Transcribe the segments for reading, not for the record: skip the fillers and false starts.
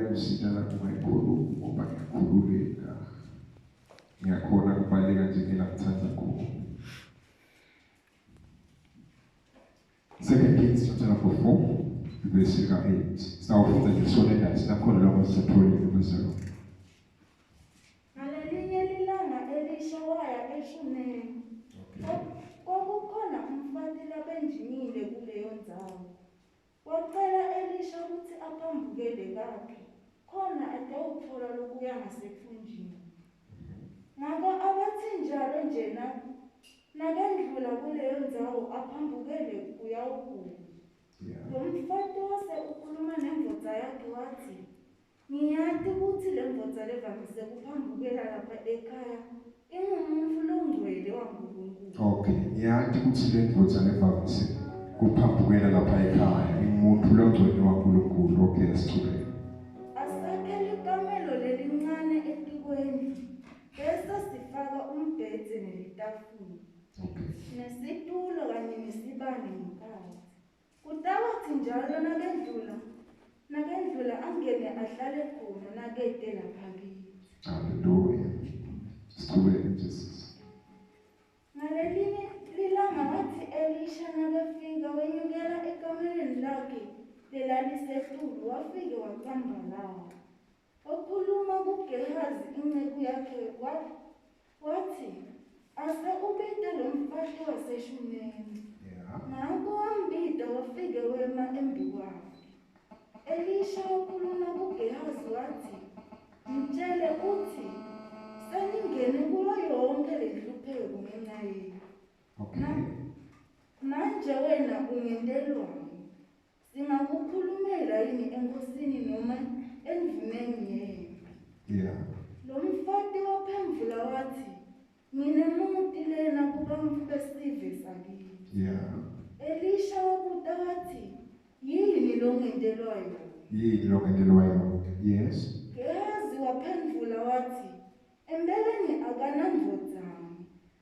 Iyangisita lapho ngayikhuluma ngoba ngiyakhululeka. Ngiyakhona kubaleka nje ngila ngithanda khona. Second Kings chapter number 4 verse 8. Sawufunda nje sona la sinakhona lokho sitholile bazalwane. Ngalelinye lilanga Elisha waya eShunemi. Okay. Kwakukhona umfati labenjingile kuleyo ndzawo. Wacela Elisha kutsi aphambukele kakhe, khona atewutfola lokuya ngasetfunjini. Ngako abatsi njalo nje nakendlula kuleyo ndzawo aphambukele kuyawukudla. Lomfati wase ukhuluma nendvodza yakhe watsi, Ngiyati kutsi lendvodza levamise kuphambukela lapha ekhaya ingumuntfu longcwele waNkulunkulu. Okay, ngiyati kutsi lendvodza levamise kuphambukela lapha ekhaya ingumuntfu longcwele waNkulunkulu. Okay, asichubeke. Asakhe likamelo lelincane etikwendlu bese sifaka umbhedze nelitafula. Okay. Nesitulo kanye nesibane ngekhatsi. Kutawatsi njalo nakendlula, nakendlula angene ahlale khona nakete lapha kitsi. Hallelujah. Sichubeke Jesus. Ngalelinye lilanga watsi Elisha nakefika wenyukela ekamelweni lakhe lelalisetulu wafike wacambalala. Wakhuluma kuGehazi inceku yakhe watsi, Ase ubite lomfati waseShunemi. Ngako wambita wafike wema embikwakhe. Elisha wakhuluma kuGehazi watsi, Mtjele utsi, Seningene kuyo yonkhe lenhlupheko ngenca yenu. Okay. Manje wena ungentelwani? Singakukhulumela yini enkhosini noma endvuneni yemphi? Yeah. Lo mfati waphendvula watsi, Nginemuti lena kubantfu besive sakini. Yeah. Elisha wabuta watsi, Yini longentelwa yona? Yini longentelwa yona? Yes. Gehazi waphendvula watsi, Empeleni akanandvodzana,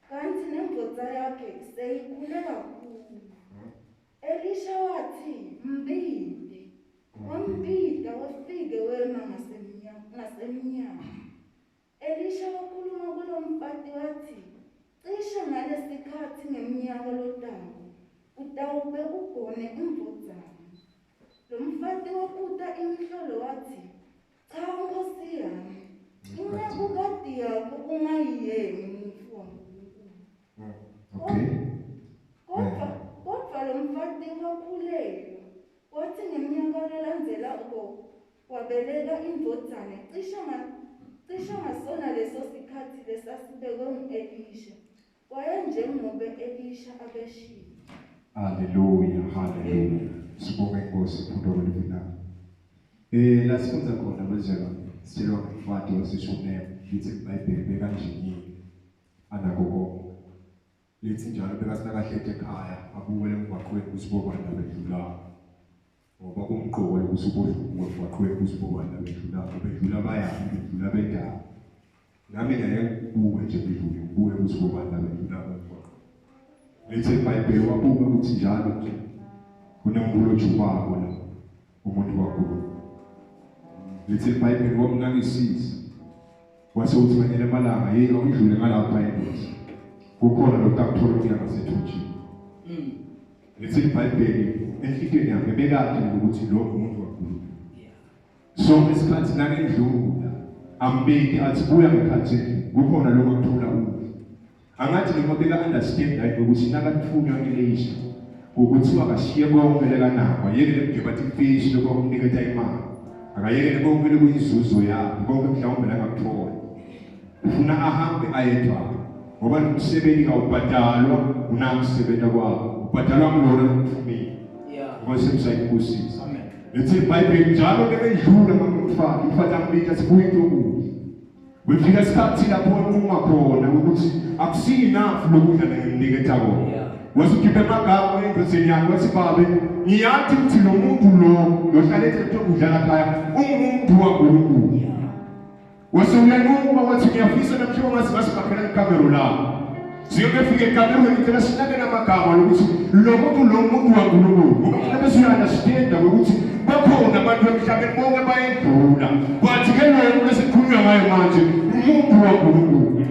kantsi nendvodza yakhe seyikhule kakhulu. Elisha watsi, Mbite. Wambita wafike wema ngasemnyango. Elisha wakhuluma kulomfati watsi, Cishe ngalesikhatsi ngemnyaka lotako utawube ugone indvodzana. Lomfati wakhuta imihlolo watsi, Cha nkhosi yami, incekukati yakho ungayiyeni muntfu waNkulunkulu. Okay. Kodvwa kodvwa lomfati wakhulelwa, kwatsi ngemnyaka lolandzelako wabeleka indvodzana cishe cishe ngasona leso sikhatsi lesasibekwe ngu-Elisha. Wayenjengobe Elisha abeshilo. Haleluya, haleluya. Sibonge Nkosi mfundo kwelivi lakho. Eh la sifundza khona bazalwane sitshelwa ngumfati waseShunemu lithi iBhayibheli bekanjingile anako konke. Lithi njalo bekasinakahleti ekhaya abukele emgwaqweni ukuthi bobani labedlulako. Ngoba kumqoka lokuthi ubohlubuka emgwaqweni ukuthi bobani labedlulako. Bedlula bayaphi, bedlula bendaba. Nami ngiyaye ngibuke nje ngidlule ngibuke ukuthi bobani labedlulako emgwaqweni. Lithi iBhayibheli wabuka ukuthi njalo nje kunembulo ojubako la umuntu waNkulunkulu. Lithi iBhayibheli wamnakisisa. Wase uthi nganyela emalanga hey awudlule ngalapha indoda. Kukhona lokutakuthola ukuya ngasethunjini. Lithi iBhayibheli enhlitiyweni yakhe bekade ukuthi lo ngumuntu waNkulunkulu. Sonke isikhathi nakendlula ambiki athi buya ngekhathi kukhona lo ngakuthola ukudla. Angathi noma beka understand right ukuthi nakathunywa Elisha ukuthiwa akashiye konke lekanako ayekele kugeba timfishi lokwakumniketa imali akayekele konke lokuyinzuzo yakhe konke mhlawumbe langakuthola ufuna ahambe ayedwa ngoba lo msebenzi kawubhadalwa unamsebenza kwakho ubhadalwa ngulona lokuthumile Nkosi msayibusisa lithi iBhayibheli njalo bekendlula ngomfati umfati ambita sibuye into okuhle Kufika isikhathi lapho wanquma khona ukuthi akusiyi enough lokudla lengimniketa kona. Wase ukhipha amagama endodeni yakhe wathi babe ngiyathi ukuthi lo muntu lo lohlale ethethe ukudla lakhaya ungumuntu waNkulunkulu. Wase uyanquma wathi ngiyafisa namhlanje ngathi ngasibakhela ikamero lakho. Siyofika ekamerweni ngicela sinake namagama lokuthi lo muntu lo muntu waNkulunkulu ngoba funa bese uya-understanda ukuthi bakhona abantu emhlabeni bonke bayedlula but ke loyo muntu esikhulunywa ngayo manje umuntu waNkulunkulu.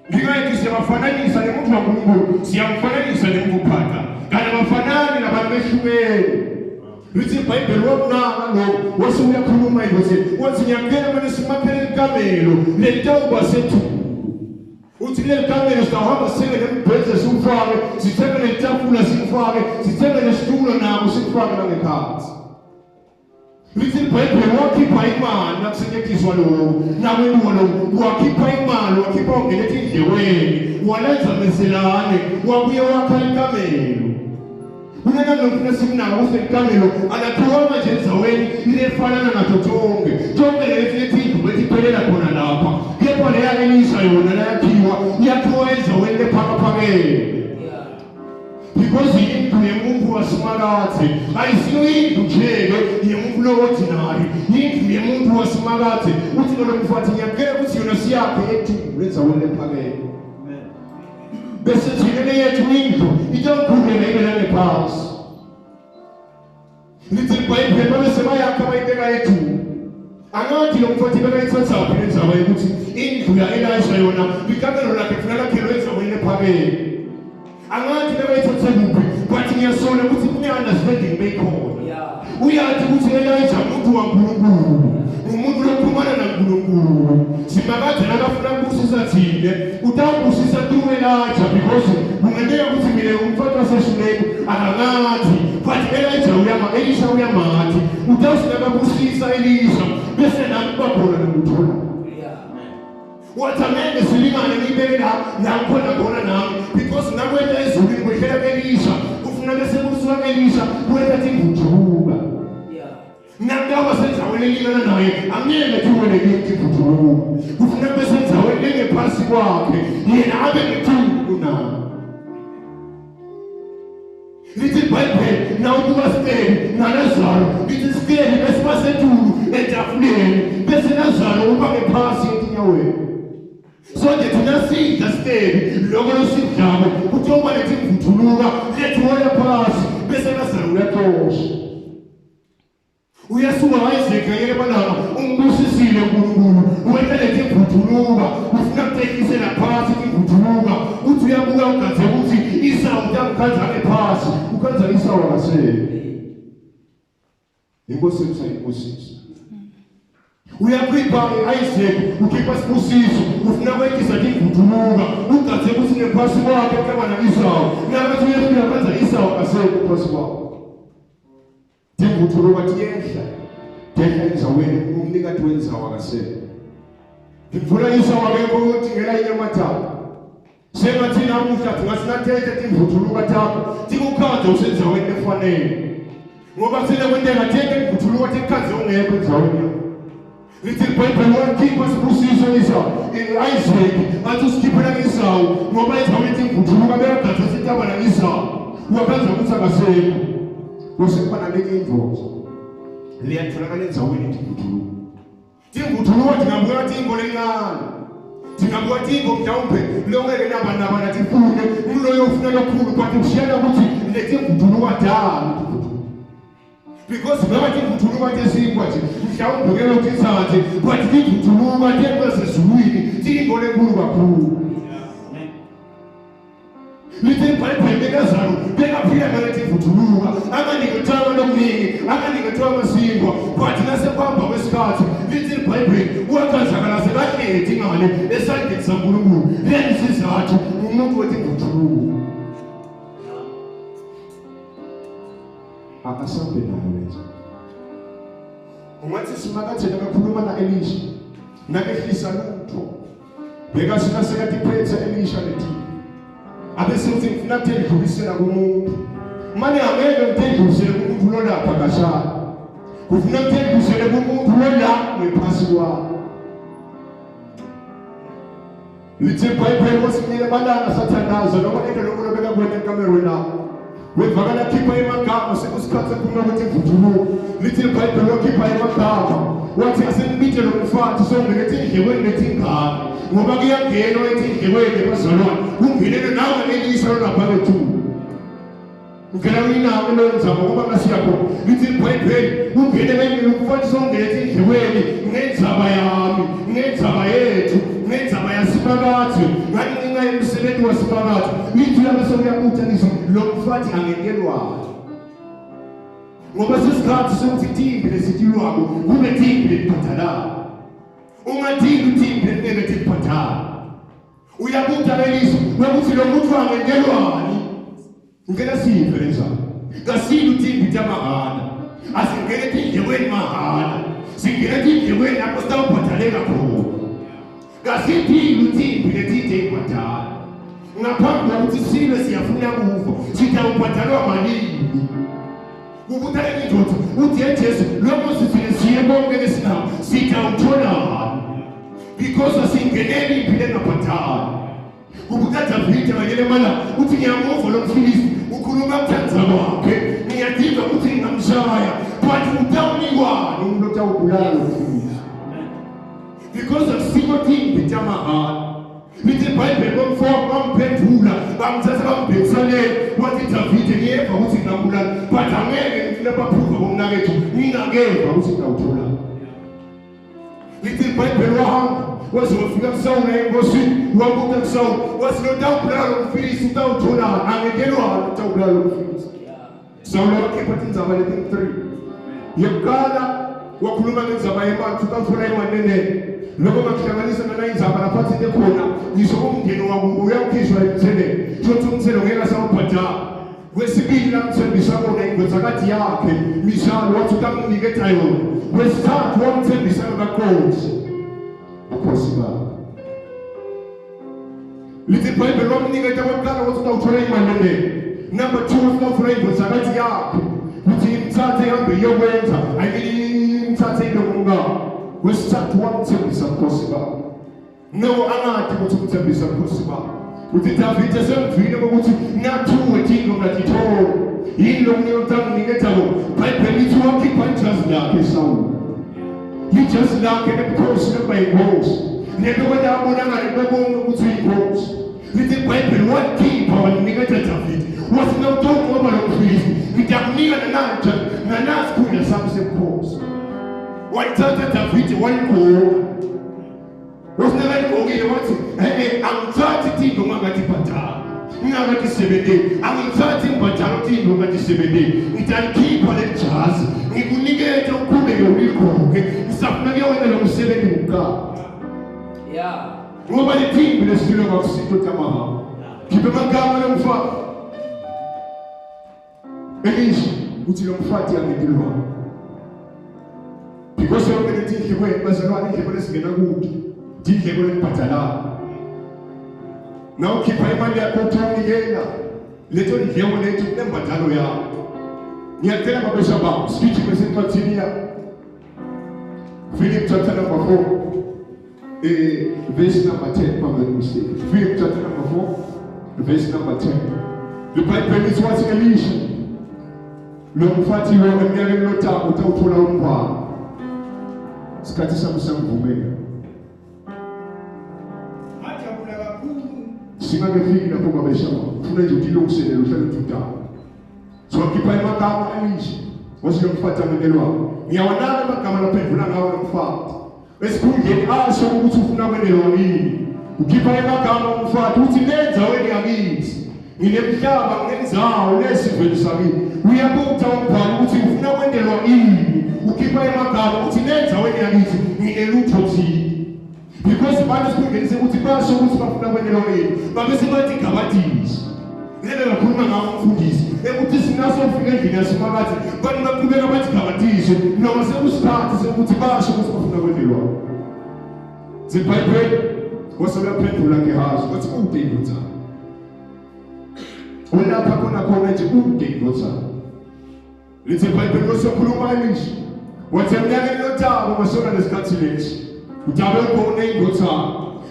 Ngikayethi siyabafananisa nemuntu waNkulunkulu, siyamfananisa nemvuphatha kanti abafanani nabantu behlukene. Lithi iBhayibheli wakunaka lokho wase uyakhuluma inkosi wathi ngiyacela manje simakhele ikamelo lelitawuba sethulu. Uthi kuleli kamelo sitawuhamba sithenge nembhede siwufake, sithenge netafula sikufake, sithenge nesitulo nako sikufake nangekhathi. Lithi iBhayibheli wakhipha imali nakusetshenziswa lokhu nakwentiwa lokhu, wakhipha imali, wakhipha wangena etindlekweni, walenza meselane, wabuye wakha ikamelo. Kunena ngifuna sikunaka ukuthi ikamelo alakhiwanga nje endaweni lefanana nato tonke. Tonke lezi letindlu betiphelela khona lapha. Kepha leya Elisha yona layakhiwa, yakhiwa endaweni lephakaphakeme. Because indlu yemuntu wasimakadze ayisiyo indlu nje-ke yemuntu lo-ordinary, indlu yemuntu wasimakadze. Uthi lo mfati ngiyacela ukuthi yona siyakhe etulu endaweni lephakeme. Bese thina leyethu indlu itawukhuleka ibe nangephansi. Lithi iBhayibheli babe sebayakha bayibeka etulu. Angathi lo mfati bekayithathaphi le ndzaba yokuthi indlu ya-Elisha yona likamelo lakhe funa lakhelwe endaweni ephakeme. Angathi bekayithathe kuphi but ngiyasola ukuthi kune-understanding beyikhona. Uyathi ukuthi Elijah umuntu waNkulunkulu, umuntu lokhulumana naNkulunkulu. Simakade nakafuna kubusisa thina, utawubusisa through Elijah because kungenteka ukuthi mina umfati waseShunemi akangathi but Elijah uyama Elisha uyamathi. Utawuthi nakabusisa Elisha bese nami kuba khona nokuthola. Wathi angeke silingane ngibeke la la ngikhona khona nami because nakwenta ezulwini kwehlela ku-Elisha kufuna bese kusuka ku-Elisha kwehla timvujuka. Nakutawuba sendzaweni elingana naye angeke thiwele kimi timvujuka. Kufuna kube sendzaweni lengephasi kwakhe yena abe ngetulu kunaye. Lithi iBhayibheli nawubuka Siceli naLazaro lithi Siceli besiba setulu etafuleni bese Lazaro uba ngephasi etinyaweni. Sonke thina sidla Siceli lokho losidlako kuthiwa uba lethi mvuthuluka lethu wona phasi bese Lazaro uyacosha. Uyasuka Isaac yeke balanga umbusisile uNkulunkulu wena lethi imvuthuluka ufuna kutekisela phasi imvuthuluka uthi uyabuka ugadze ukuthi Isawu utamkhanza phasi ukhanza Isawu akasele inkosi yethu uyakhipha Isaac ukhipha sibusiso ufuna kwehlisa imvuthuluka ugadze ukuthi ngephasi kwakhe kuhlangana Isawu nakathi uyefika khanza Isawu akasekho phasi kwakhe Timvuthuluka tiyehla tehla endzaweni umnikati wendzawo akasekho. Timvula isawo akekho uyotingela inyamathala. Sengathi namuhla tingasinathethe timvuthuluka takho tikukhandze usendzaweni lefanele. Ngoba thina kwenteka thethe timvuthuluka tikukhandze ungekho endzaweni yakho. Lithi iBhayibheli wakhipha sibusiso Isawu Isaac athi usikhiphela Isawu ngoba endaweni imvuthuluka bekagatha sitaba na Isawu wakwenza ukuthi akasekho bese kuba nalenye indvodza liyatholakala endzaweni timvuthuluka timvuthuluka tingabuka tingo lencane tingabuka tingo mhlawumbe longeke nabanaba natifune umloyo ufuna lokhulu but kushiyana ukuthi letimvuthuluka dani timvuthuluka because ngoba timvuthuluka tesinkwa nje mhlawumbe ke lotithathe but timvuthuluka tekwasezulwini tiyinto lenkulu kakhulu lithi ibhayibheli bekazalo bekaphila ngalethi vuthuluka anganiketwanga lokuningi anganiketwanga sinkwa but nasekuhamba kwesikhathi lithi ibhayibheli wakhazakala sekahleti ngale esandleni sankulunkulu leli sizathu umuntu wethi vuthuluka Akasambe nayo lenza. Ungathi simakathe nakakhuluma na-Elisha nakehlisa lutho bheka sina sekatiphethe Elisha leti abese uthi ngifuna kutendlulisela kumuntu mane angeke ngitendlulisele kumuntu lolapha kashana kufuna ngitendlulisele kumuntu lola ngephasi kwami Lithi iBhayibheli kwesinyele balanga sathandaza noma into lokho lobeka kuwena ekamerweni lakho. Wevakala khipha emagama sekusikhathi ephuma ukuthi ivuthuluka. Lithi iBhayibheli wakhipha emagama. Wathi asenibite lo mfati songene etindlekweni letingaka ngoba kuyangenwa etindlekweni bazalwane kungenelwe nawe Elisa lolapha bethu. Ngicela uyinake leyo ndzaba ngoba ngasiyakho lithi iBhayibheli ungene bengile umfati songene etindlekweni ngendzaba yami ngendzaba yethu ngendzaba yaSimakadze nganginqa yemsebenzi waSimakadze lithi lapho sekuyabuta lithi lo mfati angenelwani ngoba sesikhathi sokuthi timbi lesitilwako kube timbi letibhadalako ungadingi timbi letingeke tibhadale uyabuta leliso lokuthi lo muntu angenelwani ngicela sive lenzaba kasilu timbi tamahhala asingene etindlekweni mahhala singene etindlekweni lapho sitawubhadaleka khona kasiphilu timbi letide ibhadala ngaphambi kokuthi silwe siyafuna kufa sitawubhadalwa malini kubuta indoda uthi yejesu lokho sithile siye konke lesinako sitawutholani because asingeneli impilo engabhadali kubuta Davide kanye lemala uthi ngiyamuva lo mfilisti ukhuluma kuthanza kwakhe ngiyadinga ukuthi ngingamshaya but utawunikwani umuntu otawubulala lo mfilisti because akusiko timbi tamahhala lithi ibhayibheli bomfo bamphendula bamthatha bambhekisa le wathi Davide ngiyeva ukuthi ngingambulala but angeke ngifune baphuva bomnakethu ngingakeva ukuthi ngingawuthola lithi ibhayibheli wahamba waze wafika kusawula enkosini wabuka kusawula wathi lo tawubulala lo mfilisi utawutholani angenelwani utawubulala lo mfilisi sawula wakhipha tindzaba leti-three yekuqala wakhuluma ngendzaba yemali utawuthola imali nenene lokho ngakuhlanganisa nana indzaba lapho athinte khona ngisho umndeni wakubo uyawukhishwa emtheleni shothi umthelo ngeke asawubhadala Kwesibili lamthembisa kona indodakazi yakhe Mishalo wathi utamniketa yona. Kwesithathu wamthembisa ngakhosi. Bukhosi bakhe. Lithi iBhayibheli wamniketa kwekuqala wathi utawuthola imali lenene. Number 2 wathi utawuthola indodakazi yakhe ukuthi imthathe ihambe iyokwenza. I mean imthathe ibe ngumkakhe. Kwesithathu wamthembisa bukhosi bakhe. Noko angati ukuthi umthembisa Nkosi baba. Uthi Davide sengivile ukuthi ngathuwe thingo ngatithola. Yini lokunye utanginikeza ko? Bible lithi wakhipha ijazi lakhe Sawuli. Ijazi lakhe lebukhosi lekuba yinkosi. Lento kwenta abonakale bebonke ukuthi uyinkosi. Lithi iBhayibheli wakhipha walinikeza Davide. Wathi nawutonqoba lo mfilisti ngitakunika nananja nanasikhundla sami sebukhosi. Walithatha Davide waligqoka. Usinakaligqokile wathi eh angithathi tinto ngakathi bhadala. Ngingakathi sebenteni. Angithathi imbhadalo tinto ngathi sebenteni. Ngitalikhipha lelijazi ngikunikete uqhubeke uligqoke. Ngisafuna kuyowena lo msebenzi kuqala. Yeah. Ngoba lithimbi lesilo kwakusito tamaha. Khiphe amagama lomfana. Elisha uthi lo mfati angentelwani. Because yonke leti ndlekweni bazalwane indleko lesingena kude. Indleko lekubhadalana. Nawukhipha imali yakho uthi unikela leto ndleko lethi kunembadalo yakho. Ngiyacela babesha baba sigijime sencwadini ya Philip chapter number 4 verse number 10 if I'm not mistaken. Philip chapter number 4 verse number 10. LiBhayibheli lithi wathi Elisha lo mfathi lo eminyakeni lotako utawuthola umntwana. Isikhathi sami sangivumela. Ngajabula kakhulu. Singakefiki lapho babeshama. Ufuna nje utilungiselele uhlale uthi Siwakhipha emagama Elisha. Wathi lo mfati amenelwako. Ngiyawanaka amagama laphendvula ngawo lo mfati. Esikhundleni asho ukuthi ufuna kwenelwa yini. Ukhipha emagama umfati uthi lendzaweni yakithi. Nginemhlaba nginendzawo lesiveni sakini. Uyabuta umbhalo ukuthi ufuna kwendelwa yini. Ukhipha emagama uthi lendzaweni yakithi nginelutho thile. Because abantu esikhundleni sekuthi basho ukuthi bafuna kwenelwa yini babe sebathi gabadisi ngeke ngakhuluma ngawo umfundisi ekuthi sinasofika endlini yasimakathi bantu baqhubeka bathi gabadishe noma sekusikhathi sekuthi basho ukuthi bafuna kwenelwa zibhayibheli wase uyaphendula Gehazi wathi ude indodana ulapha khona khona nje ude indodana Lithi iBhayibheli losokhuluma Elisha. Wathi eminyakeni lotako ngasona lesikhathi lesi. Utabe ubone indothana.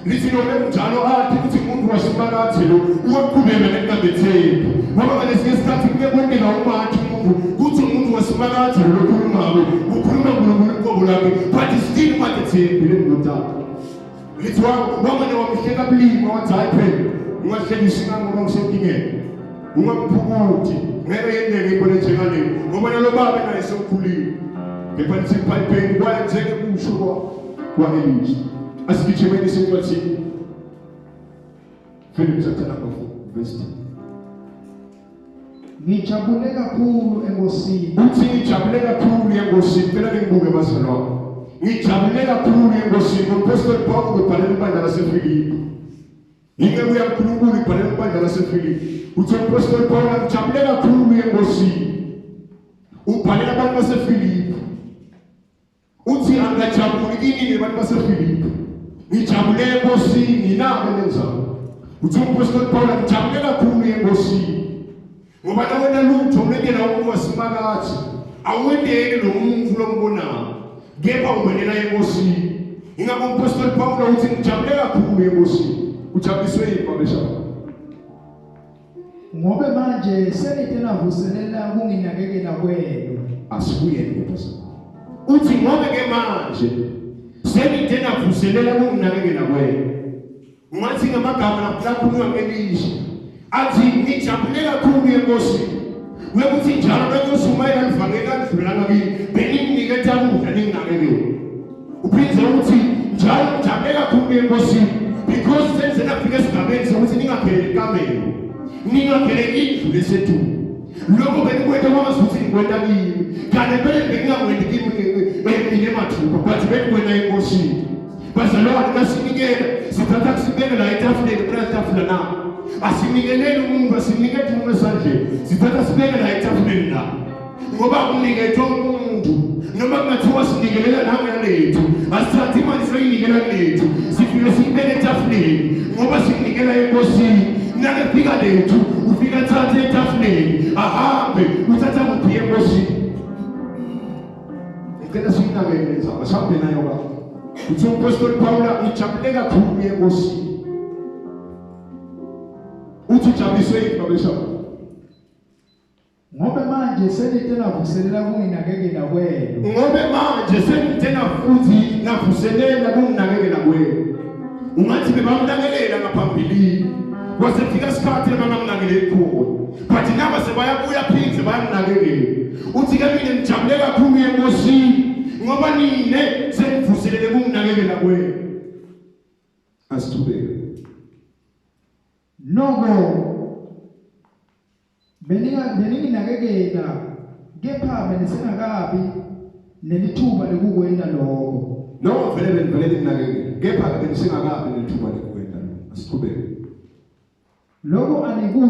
Lithi noma kunjalo athi ukuthi umuntu wasimakathi lo uwaqhubeka nekungabethembi. Ngoba ngalesinye isikhathi kuke kwenteka umathi umuntu kuthi umuntu wasimakathi lo lokhulumako ukhuluma uNkulunkulu uqobo lakhe but Lithi wamane wamhleka bulima wathi hayi phela ungahlekisi ngami ngoba ngisenkingeni. Ungamphukuthi ngeke yenzeke into lenjengale ngoba nalo baba naye sewukhulile. Kepha lithi iBhayibheli kwenzeke kusho kwa-Elisha. Asigijimeni sencwadini. Philip chapter number 4 verse 2. Ngijabule kakhulu enkosini. Uthi ngijabule kakhulu enkosini. Cela ningibuke bazalwane. Ngijabule kakhulu enkosini. Umpostoli Paul ubhalela ibandla laseFilipi. Inceku yaNkulunkulu ibhalela ibandla laseFilipi. Uthi umpostoli Paul ngijabule kakhulu enkosini. Ubhalela abantu baseFilipi. Uthi angajabuli kini nebantu baseFilipi. Ngijabule enkosini nabo nenzalo. Uthi umpostoli Paul ngijabule kakhulu enkosini. Ngoba nawena lutho umekela umuntu wasimakathi awendeli lo muntu lombonayo kepha uwenela enkosini. Ingakho umpostoli Paul uthi ngijabule kakhulu enkosini. Ujabuliswe yini babesha? Ngobe manje senite navuselela kunginakekela kwenu. Asibuyele ke Uthi ngobe ke manje senite navuselela kunginakekela kwenu. Ungathi ngamagama lakhulunywa ngelisha athi ngijabule kakhulu enkosini. Uyekuthi njalo bengishumayela livangeli alidlulanga kimi benginginiketha kudla ninginakekele. Uphinde uthi njalo ngijabule kakhulu enkosini because senze nafika esigabeni sokuthi ningapheleli ikamelo ningapheleli indlu lesetulu lokho benikwenta kwangazi ukuthi ngikwenta kimi kanti empeleni bengingakwenti kimi mina mathupha but benikwenta enkosini bazalwane nasinikela sithatha kusibeke la etafuleni kuna tafula na asinikeleli umuntu asiniketi umuntu esandleni sithatha sibeke la etafuleni la ngoba kuniketwa umuntu noma kungathiwa sinikelela nangalethu asithathe imali soyinikela lethu sifike siyibeke etafuleni ngoba sinikela enkosini nakefika lethu ufika athathe etafuleni ahambe uthatha kuphi enkosini ngicela siyinakele lenzaba sihambe nayo ba uthi umpostoli Pawula ujabule kakhulu enkosini uthi ujabuliswe yini babeshaba Ngobe manje senite navuselela kunginakekela kwenu. Ngobe manje senite nafuthi navuselela kunginakekela kwenu. Ungathi bebamnakelela ngaphambilini. Kwasefika isikhathi abangamnakeleli khona. But naba sebayabuya phindze bayamnakekela. Uthi ke mina ngijabule kakhulu enkosini ngoba nine senivuselele kunginakekela kwenu. Asithubeke. Noko Beninginakekela kepha benisengakabi nelithuba lekukwenta lokho. Noma vele benivele ninginakekela kepha ke benisengakabi nelithuba lekukwenta lokho. Asiqhubeke. Lokho aniku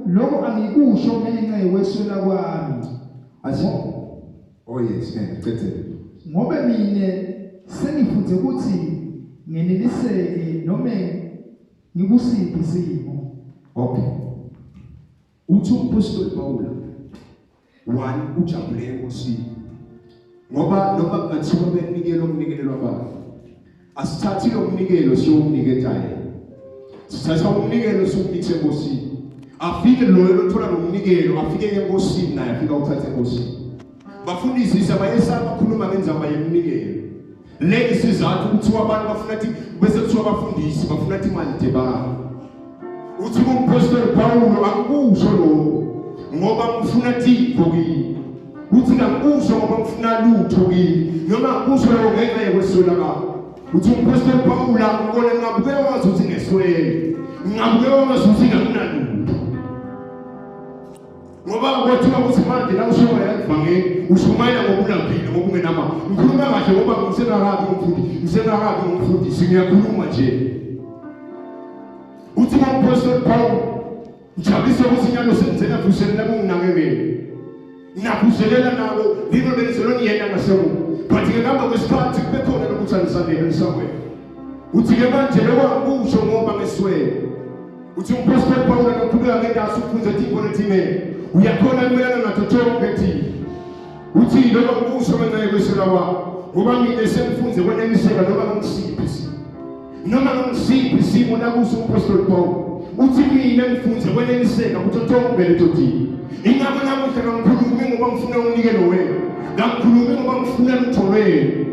lokho angikusho ngenxa yokweswela kwami. Asi Oh yes, eh cedzele. Ngobe mine sengifunze ukuthi ngeneliseke nome ngikusiphi isimo. Okay. Uthi umpostoli Pawula one ujabule enkosini ngoba noma kungathiwa benikela umnikelelo wabantu asithathi lo mnikelo siyowuniketa yena sithatha umnikelo siwunikise enkosini afike loyo lothola lo mnikelo afike enkosini naye afika uthathe enkosini bafundisisa bayesaba khuluma ngendzaba yeminikelo Le isizathu kuthiwa abantu bafuna thi bese kuthiwa abafundisi bafuna thi imali debana. Uthi kumpostoli Paulo angikusho lokho ngoba ngifuna tipho kini. Uthi kangikusho ngoba ngifuna lutho kini noma ngikusho lokho ngenxa yokweswela kwami. Uthi umpostoli Paulo ngibona ngingabukeka wazi ukuthi ngeswele. Ngingabukeka wazi ukuthi nginganalutho. Ngoba kwathiwa ukuthi manje la ushumayela ivangeli ushumayela ngokulambile ngokungenama. Ngikhuluma kahle ngoba ngisengakabi umfundi, ngisengakabi umfundisi ngiyakhuluma nje. Uthi umpostoli Paul ngijabulise ukuthi inyalo senzela vuselela kunginakekela. Navuselela nabo lilo benizoloniyena ngasemuva. But ke ngihamba kwesikhathi kube khona lokuthi anisanele nisawela. Uthi ke manje lokho angikusho ngoba ngeswele. Uthi umpostoli Pawula noqhubeka ngentasi ufunza tintfo letinengi. Uyakhona kumelana nato tonke tintfo. Uthi noma ngikusho ngenxa yekweswela kwami ngoba mina sengifunze kweneliseka noma ngisiphi isimo. Noma ngisiphi isimo nakuso umpostoli Paul. Uthi mina ngifunze kweneliseka kuto tonke leto tintfo. Ingakho namuhla kangikhulumi ngoba ngifuna umnikelo wenu. Kangikhulumi ngoba ngifuna lutho lwenu.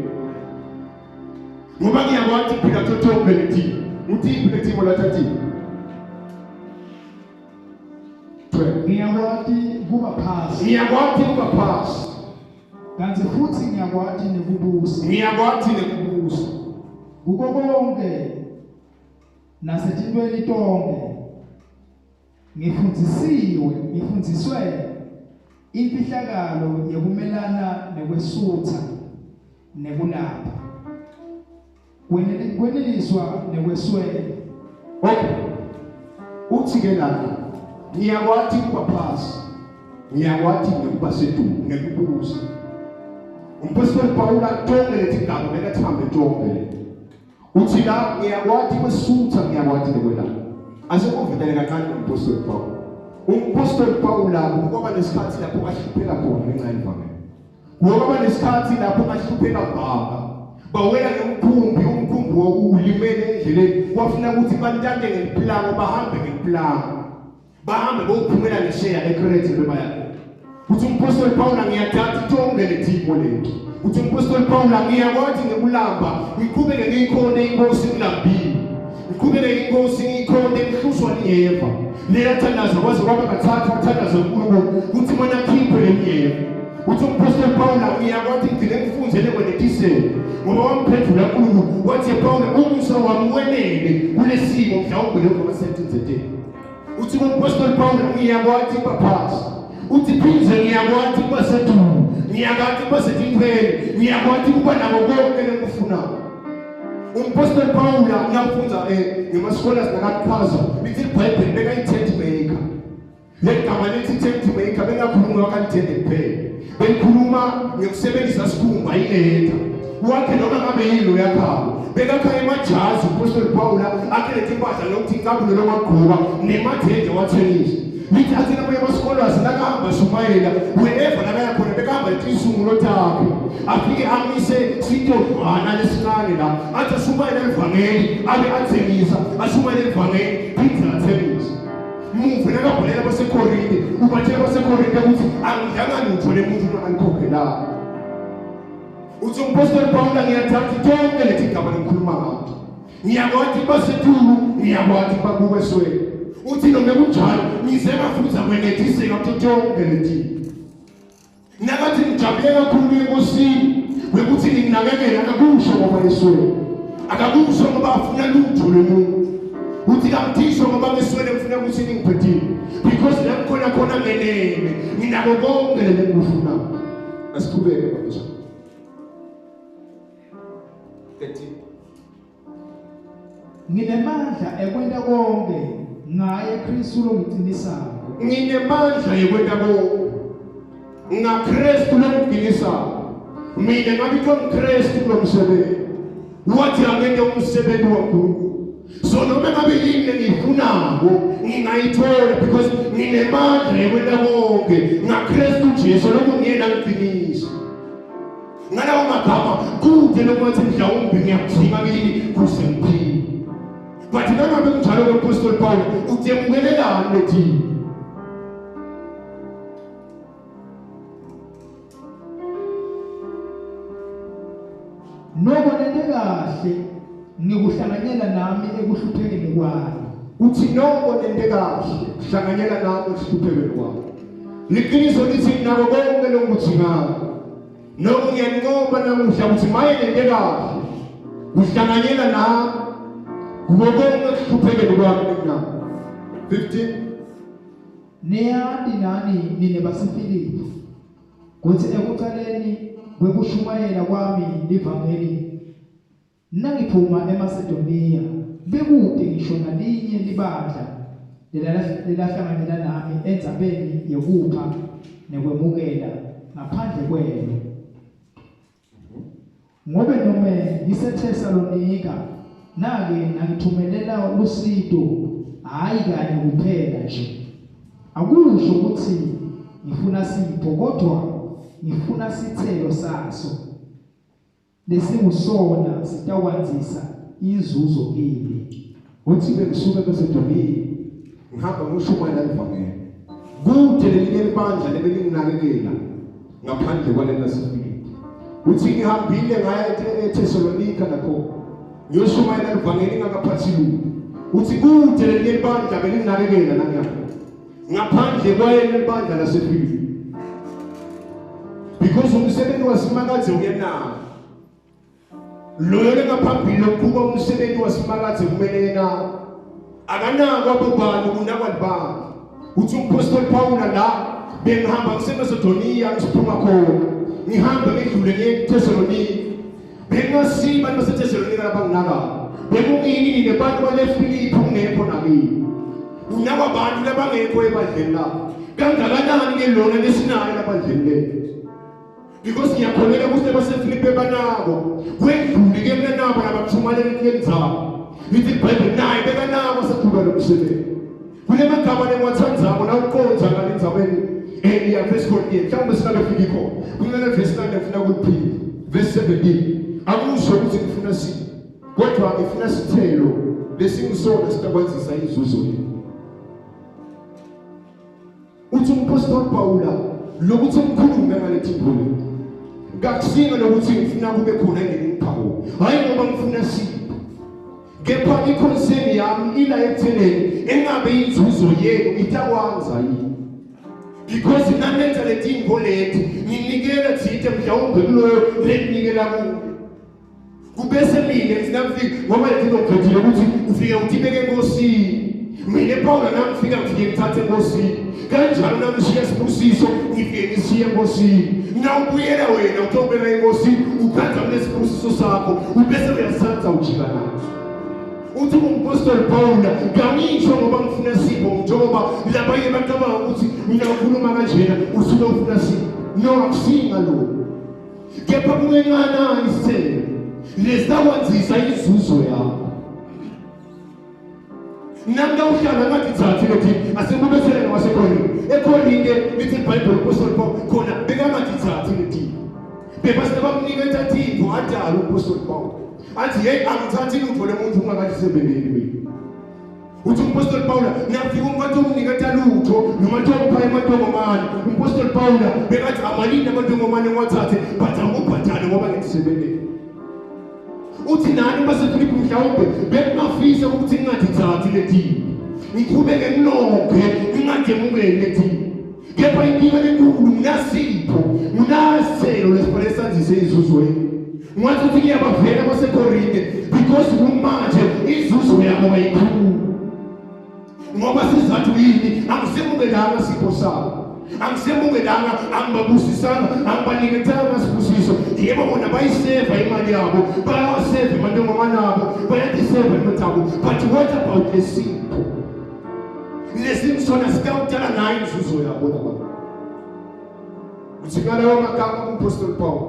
Ngoba ngiyabona ngiyakwati kuphila totonke letimo. Ngutiphi letimo lathathile? 12. Ngiyakwati kuba phasi. Ngiyakwati kuba phasi. Kanti futhi ngiyakwati nekubusa. Ngiyakwati nekubusa. Kuko konke nasetintweni tonke ngifundzisiwe, ngifundziswe imfihlakalo yekumelana nekwesutha nekulapha. Kweneliswa nekweswela. Okay. Uthi ke lana ngiyakwati kuba phasi. Ngiyakwati nekuba setulu nekubusa. Umpostoli Pawula tonke letigaba bekathambe tonke le. Uthi la ngiyakwati kwesutha ngiyakwati nekwelapha. Asekuvetele kancane umpostoli Pawula. Umpostoli Pawula kwaba nesikhathi lapho ahlupheka khona ngenxa yelivangeli. Ngoba banesikhathi lapho bahlupheka mbamba. Bawela ngemkhumbi, umkhumbi wawulimele endleleni. Kwafuna ukuthi bantante ngelipulango, bahambe ngelipulango. Bahambe bophumela ngesheya eKrete bebaya. Uthi umpostoli Paul ngiyathatha tonke letimo leti. Uthi umpostoli Paul ngiyakwathi ngekulamba, ngiqhubeke ngiyikhonde inkosi ngilambile. Ngiqhubeke inkosi ngiyikhonde ngihlushwa liyeva. Leyathandaza kwaze kwaba kathathu wathandaza uNkulunkulu ukuthi mana khiphe leminyeva. Uthi umpostoli Pawula ngiyakwathi ngigcine ngifunzele kwenetisele ngoba wamphendula uNkulunkulu wathi Pawula umusa wami wenele kulesimo mhlawumbe lokho basentinzeteni. Uthi umpostoli Pawula ngiyakwathi baphasi. Uthi phindze ngiyakwathi kuba setulu, ngiyakwathi kuba setintweni, ngiyakwathi kuba nako konke lengikufunako. Umpostoli Pawula ngiyamfunza eh ngema-scholars nakachaza lithi iBhayibheli bekayi-tent maker. Legama lithi tent maker bengakhulumi wakalithende kuphela. Belikhuluma ngekusebenzisa sikhumba iletha. Wakhe noma ngabe yini uyakhaba. Bekakha emajazi umpostoli Pawula akhe letimpahla lokuthi incabulo lomagquba nemathende wathengisa. Lithi athi namanye ama-scholars nakahamba shumayela wherever nakaya khona bekahamba letinsungulo takhe afike amise sitodlwana lesincane la athi ashumayele livangeli abe athengisa ashumayele livangeli phinde athengise muve nakabhalela basekorinte ubatshela basekorinte ukuthi angidlanga lutho lemuntu angikhokhelanga uthi umpostoli Pawula ngiyathatha tonke leti gama lengikhuluma ngato ngiyakwati basetulu ngiyakwati bakuwe esweni uthi noma kunjalo ngize ngafunza kwenetiseka kuto tonke leti nakathi ngijabule kakhulu enkosini wekuthi nginakekele akakusho ngoba esweni akakusho ngoba afuna lutho lomuntu uthi kamthisho ngoba ngeswele ngifuna ukuthi ningiphethile because la ngikhona khona ngeneme nginako konke leli engikufunayo asiqhubeke baba 13 Nginemandla ekwenta konke ngaye Kristu longiqinisako. Nginemandla ekwenta konke ngaKristu longiqinisayo. Mina ngabitwa ngiKristu kulomsebenzi. Wathi angente umsebenzi waNkulunkulu. So noma ngabe yini lengiyifunako ngingayithola because nginemandla ekwenta konke ngaKristu Jesu lokungiyena ngiqinisa. Ngalawo magama kude lokuthi mhlawumbe ngiyakujima kini kuze ngiphile. But nangabe kunjalo ke-Apostle Paul utemukelelani lethini? Noko nente kahle ngikuhlanganyela nami ekuhluphekeni kwami. Uthi noko nente kahle kuhlanganyela nami ekuhluphekeni kwami. Liqiniso lithi nako konke lokudzingayo. Noko ngiyaninqoba namuhla ukuthi maye nente kahle kuhlanganyela nami kuko konke ekuhluphekeni kwami nginako. 15 Niyati nani nine baseFilipi kutsi ekucaleni kwekushumayela kwami livangeli nangiphuma eMasedoniya bekute ngisho nalinye libandla lelahlanganyela nami endzabeni yekupha nekwemukela ngaphandle kwenu. Ngobe nome ngiseThesalonika nake nangithumelela lusito hhayi kanye kuphela nje. Akusho ukuthi ngifuna sipho kodwa ngifuna sithelo saso lesingusona sitawandisa inzuzo kimi. Uthi bengisuka eMasedoniya ngihamba ngoshumayela ivangeli. Kude lelinye libandla lebelinginakekela ngaphandle kwaleli laseFilipi. Uthi ngihambile ngaya eThesalonika nakho. Ngiyoshumayela livangeli ngakaphathi lutho. Uthi kude leli bandla belinginakekela nangiyapha. Ngaphandle kwayena libandla laseFilipi. Because umsebenzi wasimakadze uyenaka. Loyo lengaphambili lokuba umsebenzi wasimakadze kumele yena akanakwa bobani kunakwa libandla. Uthi umpostoli Pawula la bengihamba ngiseMasedoniya ngisiphuma khona ngihambe ngidlule ngiye eThesalonika bengingasiyi abantu baseThesalonika labanginakako bekungini nine bantu baleFilipi ungekho nakini unakwa bantu labangekho ebandleni labo kangakanani ke lona lesinayo labandleni lethu because ngiyakholelwa ukuthi abasefilipe banako kwendlule ke mina nabo labaxhumanele kule ndzawo lithi ibhayibheli naye bekanako saqhuba lo msebenzi kule magama lengiwathandzako nawuqondza ngale ndzabeni ya verse 14 mhlawumbe singabe fiki khona kunale verse 9 ngifuna kuliphila verse 17 akusho ukuthi ngifuna si kodwa ngifuna sithelo lesingisona sitakwenzisa inzuzo yenu Uthi umpostoli Pawula lokuthi ngikhulume ngalethi ngoma kakusinga lokuthi ngifuna kube khona engingipha kona hayi ngoba ngifuna sipho kepha iconcern yami ila ekutheneni engabe inzuzo yenu itakwanza yini because nanenza letinto leti nginikela thite mhlawumbe kuloyo leninikela kuyo kubese mina nginamfika ngoba letinto ngiphathile ukuthi ufike utibeke enkosini mina Paul nami ngifika ngifike ngithathe enkosini kanjalo nami ngishiya isibusiso ngifike ngishiye enkosini nawubuyela wena utobeka enkosini ukhatha kulesibusiso sakho ubese uyasithatha ujika naso uthi umpostoli Paul kangisho ngoba ngifuna sipho njengoba labanye bacabanga ukuthi mina ngikhuluma kanjena usuke ufuna sipho no akusinga lokho kepha kungenqana isithelo lesakwenzisa inzuzo yakho nami kawuhlala ngatithathi lethi asikubethele ngwasekorinte ekorinte lithi ibhayibheli umpostoli Paul khona bekangatithathi lethi bebase bamniketa tintfo adala umpostoli Paul athi hey angithathi lutho lemuntu ungakalisebenzeli mina uthi umpostoli Pawula ngiyafika umfati omniketa lutho noma tompha emantongomane umpostoli Pawula bekathi amalini amantongomane ngiwathathe but angubhadale ngoba ngikusebenzele uthi nani baseFilipi mhlawumbe bekungafisa ukuthi ngingatithathi leti ngiqhubeke ngilonge ngingademukeli leti kepha inkinga lenkulu nginasipho nginaselo lesifanele sanzise inzuzo yenu ngathi ukuthi ngiyabavela baseKorinte because kumanje inzuzo yabo ayikhulu ngoba sizathu yini angisemukelanga sipho sabo angisemukelanga angibabusisanga angibanikethanga sibusiso yebo bona bayiseva imali yabo bayawaseva amantongomane abo bayatiseva imali zabo but what about lesipho lesipho sona sitawutala nayo inzuzo yabo laba uthi ngalawo magama kumpostoli Paul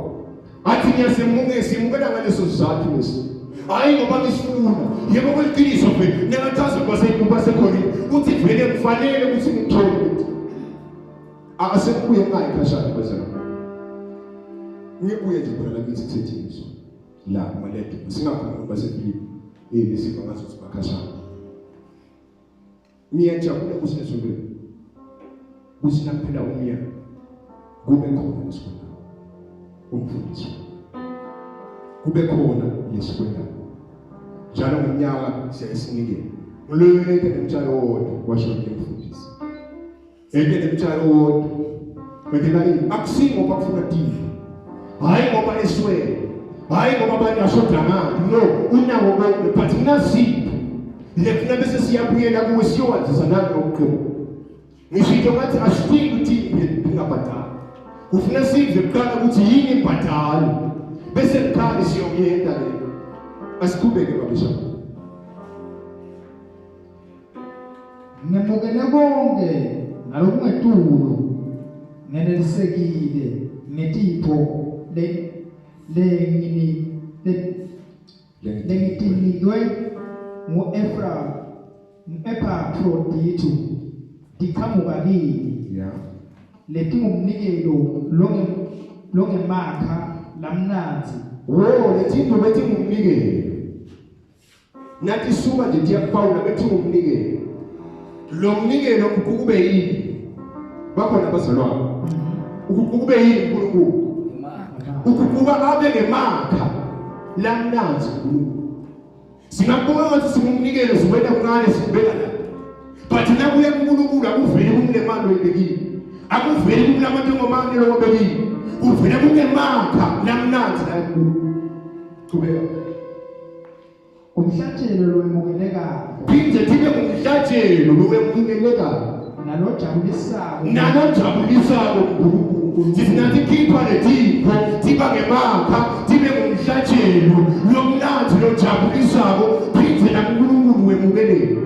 athi ngiyasemuke simukela ngaleso sizathu lesi hayi ngoba ngisifuna yebo kuliqiniso vele ngingachaza kwasekhona ukuthi vele kufanele ukuthi ngithole ukuthi asekubuye ngayi khashana bazalwane ngibuye nje khona la kithi kuthethiswa la malede singakhulumi basefilipi eh lesiva ngathi bakhashana Ngiyajabula kusezulwini. Kuthi nakuphela umnyaka kube khona lesikwendawo. Umfundisi. Kube khona lesikwendawo. Njalo ngomnyaka siyayisinikela. Nguloyo lento nemtshalo wodwa washo umfundisi. Eke nemtshalo wodwa. Wendela yini? Akusingo ngoba kufuna tivi. Hayi ngoba eswele. Hayi ngoba abantu ashoda ngani. No, unawo konke but unasipho. Lefuna bese siyabuyela kuwe siyowazisa nani ngokuqina. Ngisho ngathi asidingi ukuthi ingabhadali. Kufuna sive kuqala ukuthi yini imbhadalo. Bese kuqala siyokuyenda le. Asiqhubeke babisha. Ngemukele konke ngalokungetulu ngenelisekile ngetipho le lengini lengitinikwe ngu-Efra ngu-Epafrodithu tiqhamuka kini yeah letingumnikelo longemakha lamnandzi wo letinto betingumnikelo Nathi suka nje tiya kuPawula bethi ngumnikelo. Lo mnikelo ukube yini? Bakhona abazalwane. Ukube yini uNkulunkulu? Ukuba abe ngemakha lamnanzi uNkulunkulu. Singabuka ngathi singumnikelo siwena kuncane sikubeka la. But nakuya kuNkulunkulu akuveli kumlemali oyibekile. Akuveli kumlamantongomane lowabekile. Kuvela kungemakha lamnandzi la kuNkulunkulu. Qhubeka. Umhlatshelo lowemukelekako. Phinde thibe ngumhlatshelo lowemukelekako. Nalojabulisako. Nalojabulisako uNkulunkulu. Sithi nathi khipha letipho tiba ngemakha tibe ngumhlatshelo lomnandzi lojabulisako phinde nakuNkulunkulu wemukeleke.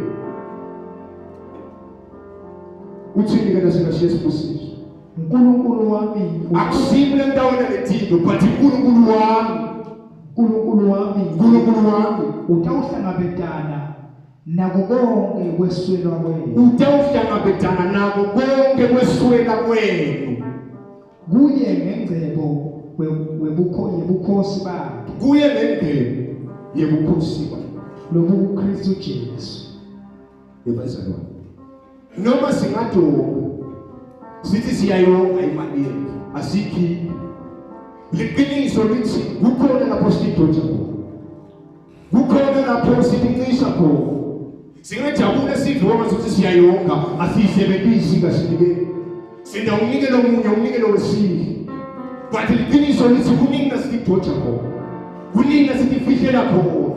Uthini ke nasingashiye sibusiso? uNkulunkulu wami Akusimi le ndawo letipho but uNkulunkulu wami uNkulunkulu wami uNkulunkulu wami utawuhlangabetana nako konke kweswelwa kwenu utawuhlangabetana nako konke kweswela kwenu kuye ngengcebo webukho yebukhosi bakhe kuye ngengcebo yebukhosi bakhe lobukuKristu Jesu. Yebazalwane, noma singadonga sithi siyayonga imali yethu, asiyikhiphi. Liqiniso lithi kukhona lapho sidoja khona, kukhona lapho sitincisha khona. Singajabula sidle ngoba sithi siyayonga, asiyisebenzisi kasinikele. Sinda umnikelo omunye, umnikelo wesizwe. But liqiniso lithi kuningi nasidoja khona, kuningi nasitifihlela khona.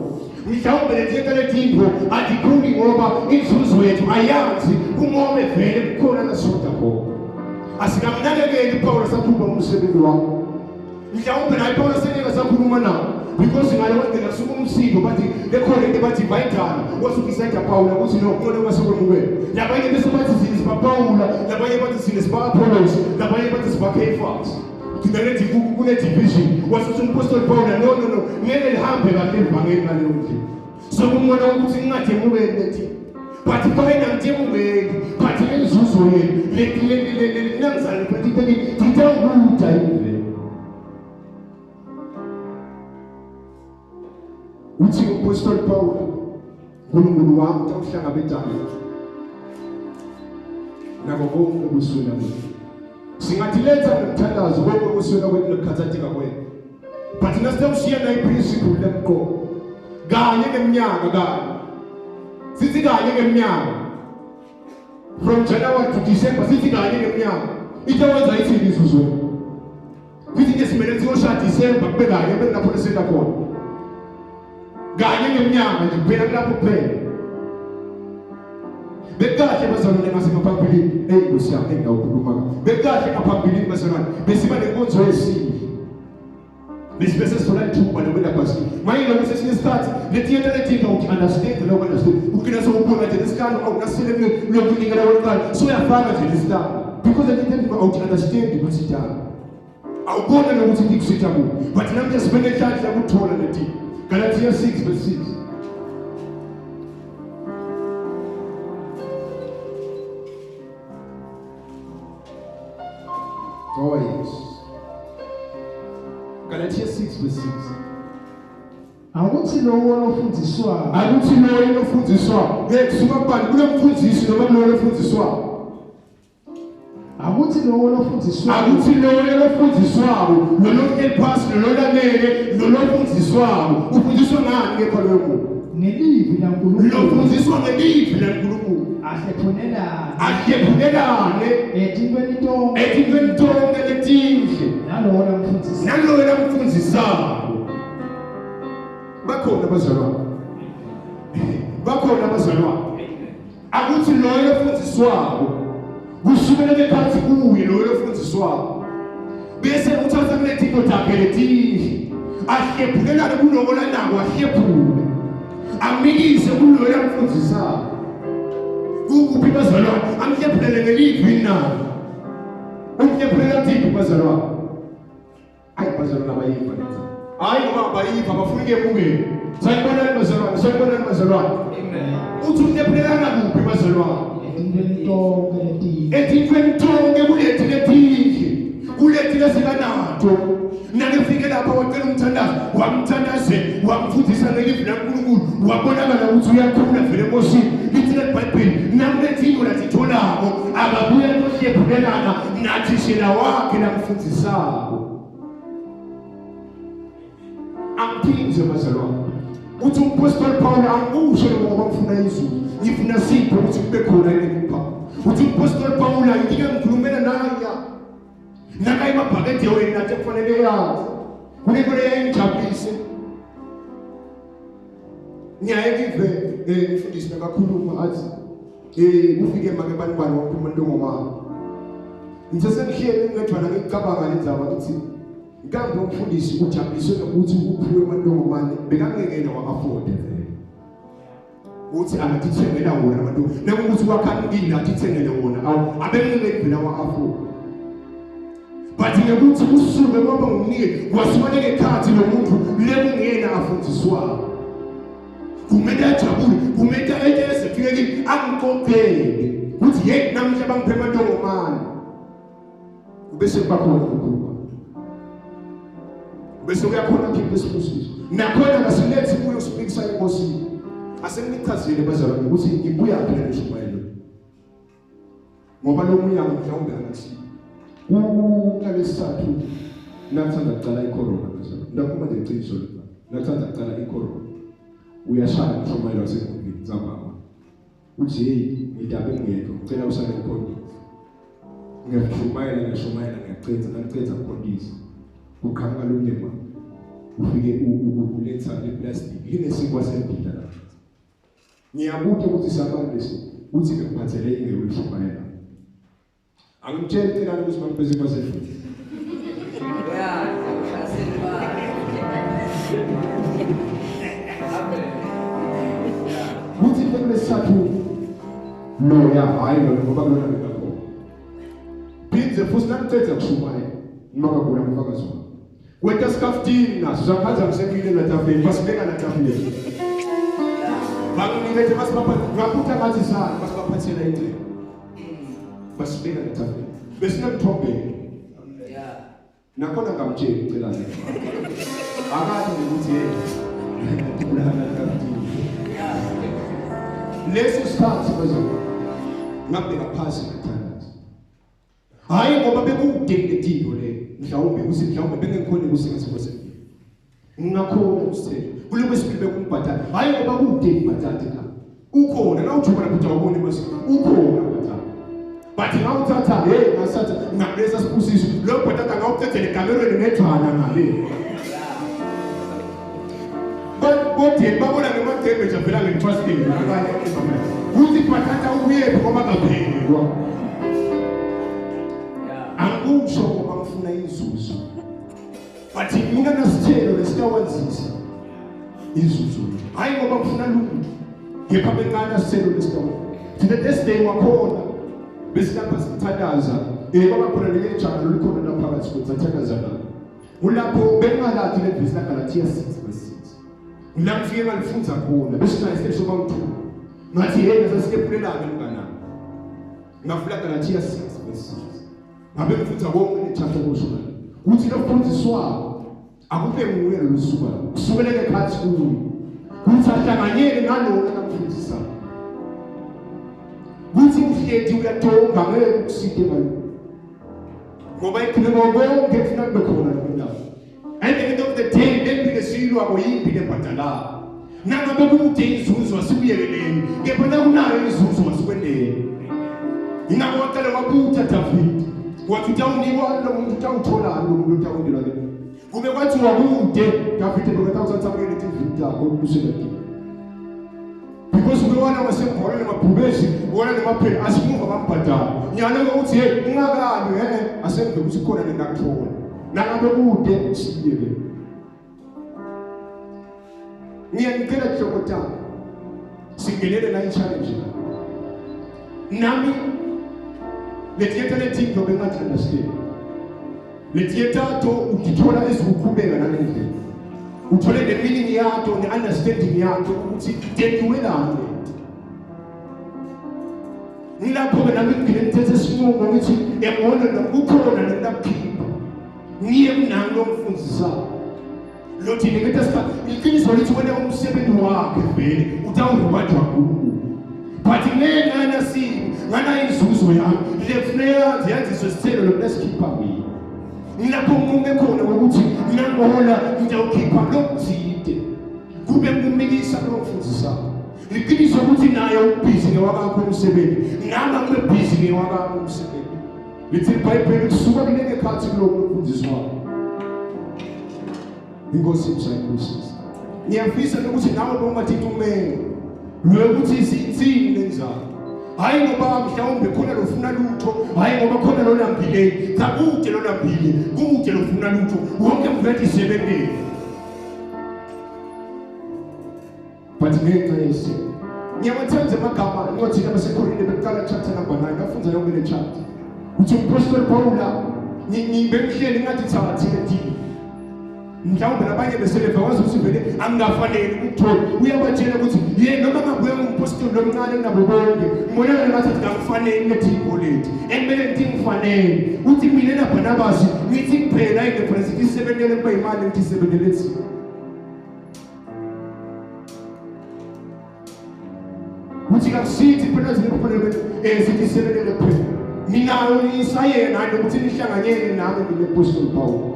Mhlawumbe lethetha letintfo atikhuli ngoba inzuzo yethu ayazi kungobe vele kukhona lasoda khona. Asikamnakekeli Paul sakhuluma umsebenzi wakho. Mhlawumbe naye Paul seneka sakhuluma nawo because ngale wagcina kusuka umsindo bathi lekhona into bathi bayidala wasukisayida Paul ukuthi no khona kwasekwemukela. Labanye bese bathi sine sibaPaula, labanye bathi sine siba-Apollos, labanye bathi siba-Cephas. Kune kune division wasuthi umpostoli Paul no no no ngeke lihambe kahle ivangeli ngaleyo ndlela. So kumbona ukuthi ngingademukeli lethi but fine angidemukeli but inzuzo yenu leti leti leti nangizali but titawukuda yini. Uthi umpostoli Paul uNkulunkulu wami utawuhlangabetana nako konke kuswela kwethu. Singathiletha ngomthandazo konke kuswela kwethu nokukhathatheka kwethu. But nasitawushiya nayo iprinciple lemqoka kanye ngeminyaka kanye sithi kanye ngeminyaka from January to December sithi kanye ngeminyaka itawenza ithini inzuzo Kuthi nje simele siyoshaya December kube kanye kube lapho lesenda khona. Kanye ngeminyaka nje kuphela kulapho kuphela. Bekahle bazalwane ngasengaphambilini. Hey Nkosi yami engawukhuluma. Bekahle ngaphambilini bazalwane. Besiba nenkonzo yesizwe. Besibe sesithola ithuba lokwenda bhasi. Manje lokho sesinye isikhathi letiyeta letinto uthi understand lokho understand. Ugcina sewubona nje lesikalo awunasele lokunikela kweqala. So uyafaka nje lesikalo. Because letinto awuthi understand ukuthi njani. Awubona nokuthi ndikusitha kuphi. But namhlanje sibe nenhlanhla ukuthola leti. Galatia 6 verse 6. Oh yes. Galatia 6 verse 6. Akuthi lowo lofundiswayo. Akuthi lowo lofundiswayo. Ngeke kusuka kubani kunomfundisi noma kulowo lofundiswayo. Akuthi lowo lofundiswayo. Akuthi lowo lofundiswayo, lolo phasi lolo lamele, lolo lofundiswayo. Ufundiswa ngani kepha loyo muntu? Ngelivi laNkulunkulu. Lofundiswa ngelivi laNkulunkulu. Ahlephunelane. Ahlephunelane. Etintweni tonke. Etintweni tonke letinhle. Nalowo lamfundisayo. Nalowo lamfundisayo. Bakhona abazalwane. Bakhona abazalwane. Akuthi loyo lofundiswako kusukela ngekhathi kuye loyo lofundiswako bese uthatha kuletinto takhe letinhle ahlephulelane kuloko lanako ahlephule amikise kuloyo lamfundisayo kukuphi bazalwane amhlephulele ngelivi nalo umhlephulela tiphi bazalwane Hayi bazalwane abayiva lenza. Hayi ngoba abayiva bafuna ukuyemukela. Sanibonani bazalwane, sanibonani bazalwane. Amen. Uthi uhlephulelana kuphi bazalwane? Etintweni tonke letinhle. Etintweni tonke kuleti letinhle. Kuleti lesikanato. Nakefike lapha wacela umthandazo, wamthandazela, wamfundisa ngelivi laNkulunkulu, wabonakala ukuthi uyakhula vele enkosini. Lithi leBhayibheli, nakulethinto lathitholako, akabuya tohlephulelana nathishela wakhe lamfundisako. Angiphinze bazalwane. Uthi umpostoli Paul angikusho lokho ngoba ngifuna izulu, ngifuna sipho ukuthi kube khona engikupha. Uthi umpostoli Paul ngike ngikhulumela naye naka emabhakede wena athi kufanele yazi kunento leyayingijabulise. Ngiyaye ngive umfundisi nakakhuluma athi kufike make bantwana wonke umuntu ongomama. Ngithe sengihleli ngedwana ngicabanga le ndzaba ngithi kambe umfundisi ujabuliswe nokuthi uphiwe amantongomane bekangeke yena wa-afford vele ukuthi angatithengela wona abantu nekukuthi kwakhanikile atithengele wona awu abengeke vele wa-afford but ngekuthi usuke kwaba ngumnike kwasuka ngekhathi lo muntu lekungiyena afundiswayo kumele ajabule kumele ete ezifike kimi angixoxele ukuthi yeyi namuhla bangiphe amantongomane. Ubese kuba khona ukukhuluma, ubese uyakhona khipha isibusiso nakhona kasilethi kuyo sibikisa enkosini. Asenginichazile bazalwane ukuthi ngibuya phi le shumayelo, ngoba lo munyango mhlawumbe angathi kunalesithathu nakuthanda kucala icorona bazalwane. Ndakhuluma nje iqiniso la, nakuthanda kucala icorona uyashaya umshumayelo wasenkundleni ntsambama uthi hey ngidabe ngedwa ngicela usale ukhondisa. Ngiyashumayela ngiyashumayela ngiyacetha ngicetha ukukhondisa, kuqhamuka lomnye mama ufike uletha le plastic linesinkwa sembila la. Ngiyabuta ukuthi sabantu lesi uthi ngikuphathele ingewe ishumayela. Angimtsheli celani ukuthi bangiphe isinkwa sembila. Yeah, ngiyahlasela ba. Amen. Kuthi kulesithathu loya hayi lona ngoba kulona bekakhona. Phindze futhi nangicedza kushumayela noma kagula ngifakazi wami. Kwenta sikafutini naso sakhanza ngisekile natafuleni basibeka natafuleni. Banginikethe basibaphatha ngakutha ngathi sana basibaphathela ingcebo. Basibeka natafuleni. Besinemthombeni. Yeah. Nakhona ngamtsheli ucela le. Akathi ukuthi hey kulana kafutini. Leso sikhathi bazalwane ngabheka phansi ngathandaza. Hayi ngoba bekude letindo le mhlawumbe ukuthi mhlawumbe bengekhona ukusinga kwesibili. Ngingakhona ukusithela. Kuloko esibili bekumbhatala. Hayi ngoba kude ibhatata la. Ukhona la ujuba lapho awuboni mase ukhona bhatata. But ngawuthatha hey ngasatha ngakulesa sibusiso lo bhatata ngawucedzela ekamerweni ngejwana ngale. Bodeni babona ngemadembe nje avela nge-trusting abanye kuthi bhatata ubuyephi ngoba kaphekwa. Angikusho ngoba ngifuna inzuzo. But mina nasithelo lesitawanzisa inzuzo. Hayi ngoba ngifuna lutho. Kepha bencane sithelo lesitawanzisa. Thina this day wakhona besilapha sithandaza kwaba khona leli jana lolukhona lapha phakathi kwethu sathandaza nalo. Kulapho bengalathi le vesi laGalatia 6 verse 6. La ngifike ngalifunza khona besinayo isiteshi sobantu. Ngathi hey sasikephulelana mnganami. Ngavula Galatia 6 verse 6. Ngabe ngifunza konke le chapter kusho la. Uthi lokufundiswa akube nguye lolu suku. Kusukeleke phansi kuye. Kuthi ahlanganyele nalona akamfundisayo. Kuthi uhleti uyatonga ngeke ukuside ngalo. Ngoba ikhuluma konke kufuna kube khona le ndawo. At the end of the day lempilo esiyilwako yimpi lebhadalayo. Nangabe kude inzuzo asikuyekeleni, kepha nakunayo inzuzo asikwendeni. Ingakho waqala wabuta David. Wathi utawunikwa lo muntu utawutholani lo muntu utawundelwa ke. Kube kwathiwa kude David bekatawuthatha kuyena itivini takho ukusela kiyo. Because ubewana wasebhola nemabhubesi wona nemaphela asimuva bambhadala. Nyalo ukuthi hey ungakali asengive ukuthi khona lengakuthola. Nangabe kude siyeke. Ngiyanicela hloko tami. Singenele la i-challenge. Nami letiyetha lethinto bengathi understand. Letiyetha to utithola eziwuqhubeka nalendlela. Uthole ne meaning yato ne understanding yato ukuthi tentiwelani. Ngilapho ke nami ngigcine ngithethe isinqumo ngithi engona nokukhona nentakukhipha. Ngiye kunami lomfundisayo. Lothi niketa isikhathi iqiniso lithi wena umsebenzi wakhe vele utawurewardwa uNkulunkulu. But ngenxa yanasini ngana inzuzo yami lefuneka ziyaziswe isithelo lokunesikhipha mina. Ngilapho ngiqume khona ngokuthi nginangola ngitawukhipha lokuthide. Kube kumike Ngiyamfisa lo mfundisayo. Liqiniso ukuthi naye ubhizi ngewakakho umsebenzi, nami angibe busy ngewakami umsebenzi. Lithi iBhayibheli kusuka kulenge khathi kuloko lokufundiswayo. Inkosi imsayibusisa. Ngiyafisa ukuthi nawe bongathinta umengo. Lokuthi isithini lenzalo. Hayi ngoba mhlawumbe khona lofuna lutho, hayi ngoba khona lolambile. Cha kude lolambile, kude lofuna lutho. Wonke umuntu uyathi sebenzile. But ngenxa yesimo. Ngiyawathanda amagama incwadi yabaseKorinte bekuqala chapter number 9 ngafunza yonke le chapter. Uthi umpostoli Pawula ngibengihleli ngathi thabathile dini. Mhlawumbe nabanye beseleva wazi ukuthi vele angingafanele ukuthola. Uyabatshela ukuthi ye noma ngabuye ngumpostoli lomncane kunabo bonke. Ngibonakala ngathi akufanele lethi ibholeti. Ekumele ngithi ngifanele. Uthi mina naBarnabas ngithi kuphela ingefana sithi sisebentele kuba imali ngithi sisebentele thina. Uthi kakusithi phela zikufanele sithi sebelele kuphela. Ninayo isayena nokuthi nihlanganyele nami mina Apostle Paul.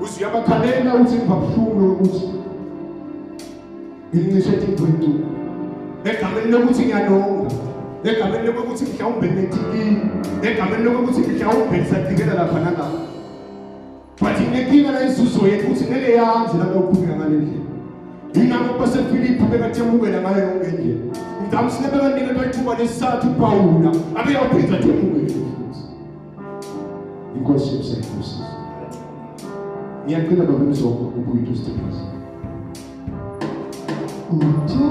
Uthi uyabakhalela uthi ngiva buhlungu ukuthi ngincishe intwentu. Egameni lokuthi ngiyanonga. Egameni lokuthi mhlawumbe nethikini. Egameni lokuthi mhlawumbe nisaqhibela lapha nalapha. But inenkinga la inzuzo yethu ukuthi ngeke yanze lapho ukhuluma ngale ndlela. Ingakho baseFilipi bekathemukela ngayo yonke indlela. Mdamsile bekaniketwa ithuba lesithathu uPawula abeyawuphinda athemukele futhi. Inkosi yemsayibusisa. Ngiyacela baba Mzoko ukubuya usithephazi. Uthi